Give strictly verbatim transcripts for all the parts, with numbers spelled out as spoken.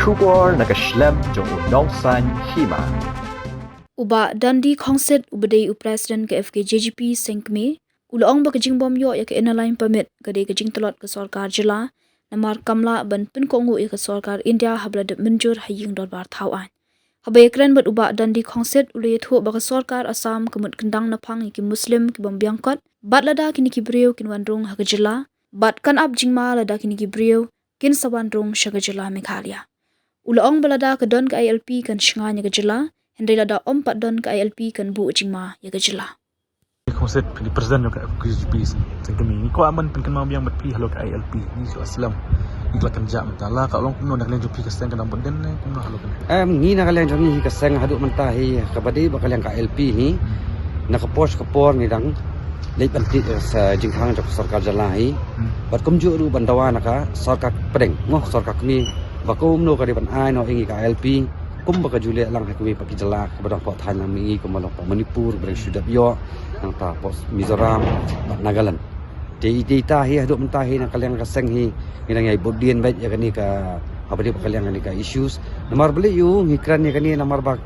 Khubor na ka shlem jong u Nongsaiñ Hima. U Bah Dundee Khongsit, uba dei u President ka F K J G P Sengkmie, u la ong ba ka jingbym ïoh ïa ka Inner Line Permit ka dei ka jingtlot ka sorkar jylla, namar kam lah ban pynkohnguh ïa ka sorkar India haba la dep mynjur ha ïing dorbar thaw aiñ. Haba ïakren bad u Bah Dundee Khongsit, u la ïathuh ba ka sorkar Assam ka mut kyndang naphang ïa ki Muslim kibym biang kot, bad lada kine ki briew kin wan rung ha ka jylla, bad kan ap jingma lada kine ki briew kin sa wan rung sha ka jylla Meghalaya. U la ong ba lada ka don ka I L P kan shngaiñ ïa ka jylla, hynrei lada ym pat don ka I L P kan buh jingma ïa ka jylla. Khongsit, ka dei president jong ka F K J P Sengkmie. Ngi kwah ban pynkynmaw biang bad phi halor ka I L P. Ngi shu slem. Ngi la kynjah mynta, la ka long kumno na ka liang jong phi ka seng, ka dang bud dien ne kumno halor ka? Em, ngi na ka liang jong ngi hi ka seng haduh mynta hi, kaba dei ba ka liang ka I L P hi. Na ka por sha ka por ngi dang leit ban tih, eh, sa jingkhang jong ka sorkar jylla hi. Hmm. Bad kumjuh ruh ban dawa na ka sorkar pdeng, mo, sorkar kmie, ba kumno ka dei ban ai noh ïa ngi ka I L P, kumba ka ju leh lang ha kiwei pat ki jylla kaba dang pok thaiñ lang ma ngi, kumba long pok Manipur, ba dang shu dep ïoh, nangta pok Mizoram bad Nagaland. Te ita, ita hi haduh mynta hi na ka liang ka seng hi, ngi dang ïai bud dien beit ïa kane ka, haba dei ba ka liang kane ka issues. Namar balei ngi kren ïa kane, namar ba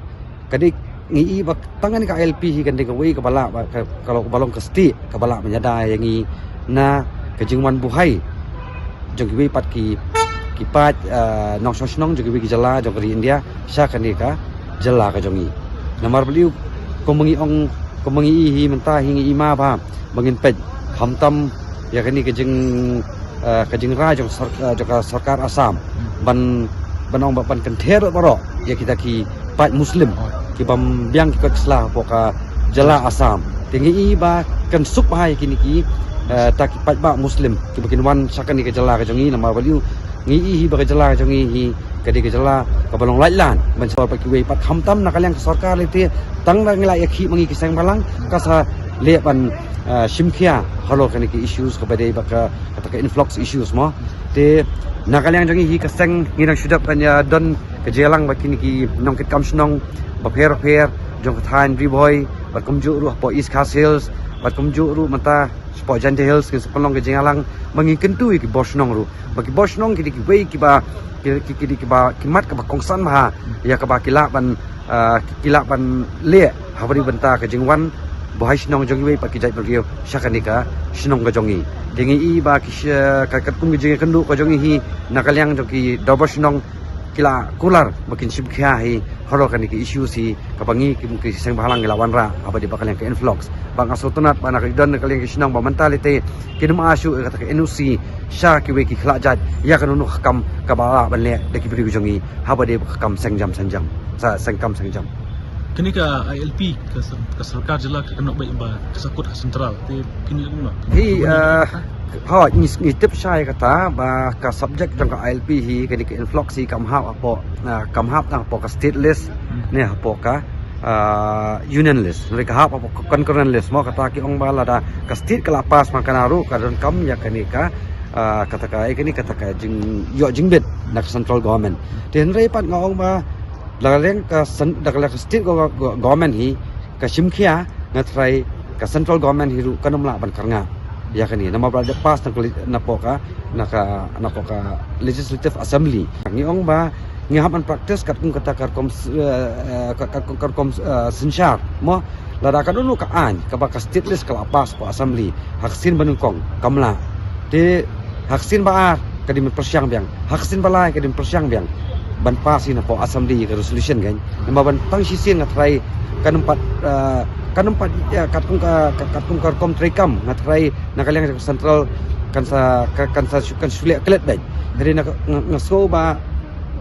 ka dei, ngi i ba tang kane ka I L P hi kan dei kawei kaba lah, ba ka, ka long, ba long ka stieh kaba lah ban ïada ïa ngi na ka jingwan buhai jong kiwei pat ki, ki paid, ah, nongshong shnong jong kiwei ki jylla jong ka ri India sha kane ka jylla ka jong ngi. Namar balei, kumba ngi ong, kumba ngi i hi mynta hi, ngi i ma ba ba ngin peit khamtam ïa kane ka jing, eh, ka jingrai jong sor-, eh, jong ka sorkar Assam, hmm, ban, ban ong ba ban kynther baroh ïa kita ki paid Muslim, oh, kibym biang ki kot ki sla hapoh ka jylla, yes, Assam. Te ngi i ba kan suk bha ïa kine ki, eh, ta ki paidbah Muslim kiba kin wan sha kane ka jylla ka jong ngi, namar balei, ngi i hi ba ka jylla ka jong ngi hi ka dei ka jylla kaba long laitlan ban sor pat kiwei pat, khamtam na ka liang ka sorkar lei te, tang ba ngi la ïakhih ma ngi ki seng bhalang, ka sa leh ban, ah, shim khia halor kane ki issues kaba dei ba ka, kata ka influx issues, mo. Te na ka liang jong ngi hi ka seng ngi dang shu dep ban ïa don ka jingïalang bad kine ki nongkitkam shnong bapher bapher jong ka thaiñ Ri Bhoi, bad kumjuh ruh hapoh East Khasi Hills, bad kumjuh ruh mynta hapoh Jaintia Hills, ngin sa pynlong ka jingïalang ba ngin kyntu ïa ki bor shnong ruh. Ba ki bor shnong ki dei kiwei kiba, ki, ki, ki dei kiba, ki mat kaba kongsan bha ïa kaba ki lah ban, ah, ki, ki lah ban leh ha bynta ka jingwan buhai shnong jong kiwei pat ki jaitbynriew sha kane ka shnong ka jong ngi. Te ngi i ba ki sha-, ka, katkum ki jingïakynduh ka jong ngi hi na ka liang jong ki dorbar shnong, ki la kular ba kin shim khia hi halor kane ki issues hi, kaba ngi ki, ki seng bhalang ngi la wanrah haba dei ba ka liang ka influx. Ba nga sngewtynnat ba na ka don na ka liang ki shnong ba mynta lei te kim ai shuh ïa kata ka N O C sha kiwei ki khlad jait ïa kano kano ka kam kaba lah ban leh da ki briew jong ngi haba dei ba ka kam seng jam seng jam, sa seng kam seng jam. Kane ka I L P ka sor-, ka sorkar jylla ka kynnoh beit ba ka sa kut ha central. Te kine kumno? Hi, eh, hooid, ngi, ngi tip shai kata ba ka subject jong ka I L P hi, kane ka influx hi kam hap hapoh, ah, kam hap tang hapoh ka state list, hmm, ne hapoh ka, ah, union list. Hynrei ka hap hapoh ka concurrent list, mo, kata ki ong ba lada ka state ka la pass ma kane ruh ka donkam ïa kane ka, ah, kata ka, eh, kane kata ka jing, ïoh jingbit na ka central government. Te hynrei pat nga ong ba da ka liang ka sen-, da ka liang ka state go-, go-, government hi ka shim khia, nga tharai ka central government hi ruh kan ym lah ban kyrngah ïa kane, namar ba la pass na ka le-, napoh ka, na ka, napoh ka Legislative Assembly. Ngi ong ba ngi hap ban practice katkum kata ka rukom s-, eh, eh, ka, ka, ka rukom, eh, synshar, mo. Lada ka don ka aiñ kaba ka state list ka la pass hapoh Assembly ha ka sien ba nyngkong, kam lah. Te ha ka sien ba ar ka dei ban pyrshang biang, ha ka sien ba lai ka dei ban pyrshang biang ban pass hi napoh Assembly ka resolution kan. Namar ba tang shisien nga tharai kan ym pat, eh, kan ym pat, eh, katkum ka, ka, katkum ka rukom treikam, nga tharai na ka liang ka central kan sa, ka, kan sa shu, kan shu leh klet beit. Hynrei na ka, nga, nga sngew ba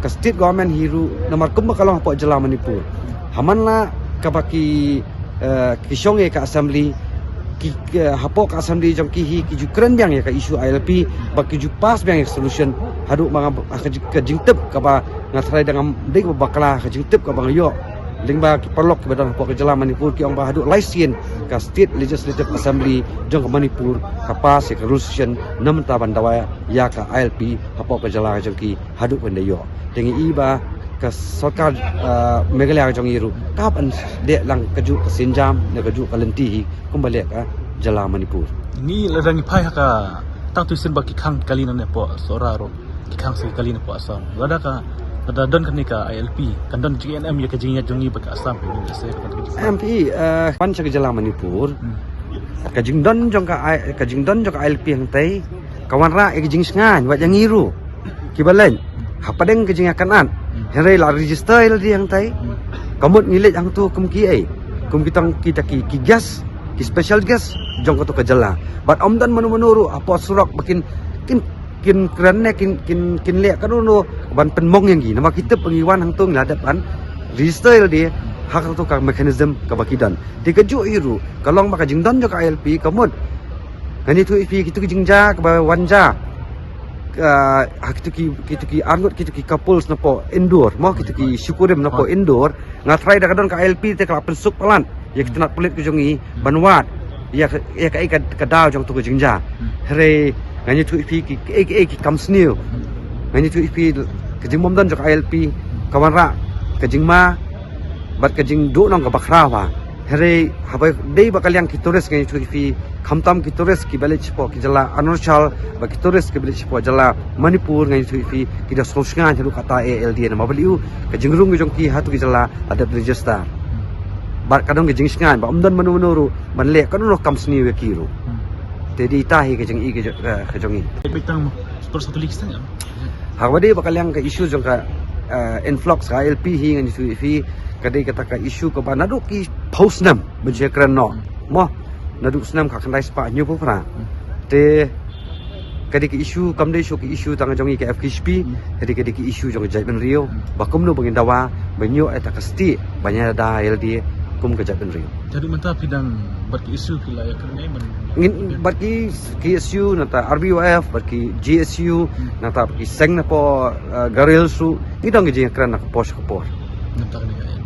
ka state government hi ruh, namar kumba ka long hapoh jylla Manipur, ha man la kaba ki, eh, ki shong ïa ka Assembly, ki, ki, hapoh ka Assembly jong ki hi ki ju kren biang ïa ka issue I L P, ba ki ju pass biang ïa ka solution haduh ma nga, ha ka ji-, ka jingtip kaba nga tharai da ngam dei kaba bakla, ka jingtip kaba nga ïoh lyngba ki paralok kiba don hapoh ka jylla Manipur, ki ong ba haduh lai sien ka State Legislative Assembly jong ka Manipur ka pass ïa ka resolution na bynta ban dawa ïa ka I L P hapoh ka jylla jong ki haduh ban da ïoh. Te ngi i ba ka sorkar, ah, Meghalaya jong ngi ruh ka hap ban dei lang kajuh ka sienjam ne kajuh ka lynti hi kumba leh ka jylla Manipur. Ngi lada ngi phai ha ka, tang tu sien ba ki khang kali na ne hapoh Sohra ruh, ki khang sa kali na hapoh Assam. Lada ka Da don kane ka I L P, kan don jingeh em ïa ka jingïaid jong ngi bad ka Assam, ka jingïaid se ka jingïaid. Em phi, eh, pan sha ka jylla Manipur. Hmm. Ka jingdon jong ka I-, ka jingdon jong ka I L P hangtai ka wanrah ïa ka jingshngaiñ wat ïa ngi ruh kiba leit hapdeng ka jingïakynad. Hmm. Hynrei la register ïa lade hangtai. Hmm. Ka mut ngi leit hangto kum ki ei, kum ki tang kita ki, ki guest, ki special guest jong kato ka jylla. Bad ym don mano mano ruh hapoh surok ba kin, kin kin kren ne kin, kin, kin leh kano kano ban pynmong ïa ngi, namar ki tip ba ngi wan hangto ngi la dep ban register ïa lade ha kato ka mechanism kaba ki don. Te kajuh hi ruh ka long ba ka jingdon jong ka I L P ka mut, ngan ïathuh ïa phi, kito ki jingjia kaba wan jia, ah, ha kito ki, kito ki arngut, kito ki couples napoh Indore, mo, kito ki shikurim napoh Indore. Nga tharai da ka don ka I L P te ka la pynsuk palat ïa ka tnat pulit ka jong ngi ban wad ïa ka, ïa ka, ïa ka, ka daw jong kato ka jingjia. Hmm. Hynrei ngan ïathuh ïa phi ki, ki, ki, ki kam sniew. Hmm. Ngan ïathuh ïa phi ka jingbym don jong ka I L P ka wanrah ka jingma bad ka jingduhnong kaba khraw bha. Hynrei haba dei ba ka liang ki tourist, ngan ïathuh ïa phi, khamtam ki tourist kiba leit shapoh ki jylla Arunachal, bad ki tourist kiba leit shapoh jylla Manipur, ngan ïathuh ïa phi, ki da sngewshngaiñ haduh katta eh ïa lade, namar balei? Ka jingrung ka jong ki hato ki jylla la dep register. Bad ka don ka jingshngaiñ ba ym don mano mano ruh ban leh kano kano kam sniew ïa ki ruh. Hmm. Te dei ita hi ka jing-, i ka jong, ka, ka jong ngi. Beit tang mo, sport satu lagi setengah. Haba dei ba ka liang ka issue jong ka, eh, influx ka I L P hi, ngan ïathuh ïa phi, ka dei kata ka issue kaba naduh ki phew snem ban shu kren noh. Mo, naduh snem khatkhyndai spah hynñiewphew phra. Hmm. Te ka dei ka issue, kam dei shuh ka issue tang jong ngi ka F K H P, hmm, ka dei, ka dei ka issue jong ka jaitbynriew. Hmm. Ba kumno ba ngin dawa ban ïoh ïa kata ka stieh ban ïada ïa lade kum ka jaitbynriew. Te haduh mynta phi dang bad ki S U ki la ïakren ne ban, ngin bad ki, ki S U, nangta R B Y F, bad ki G S U, hmm, nangta bad ki seng napoh, eh, Garo Hills ruh, ngi dang ïakren na ka por sha ka por. Nangta ka dei ka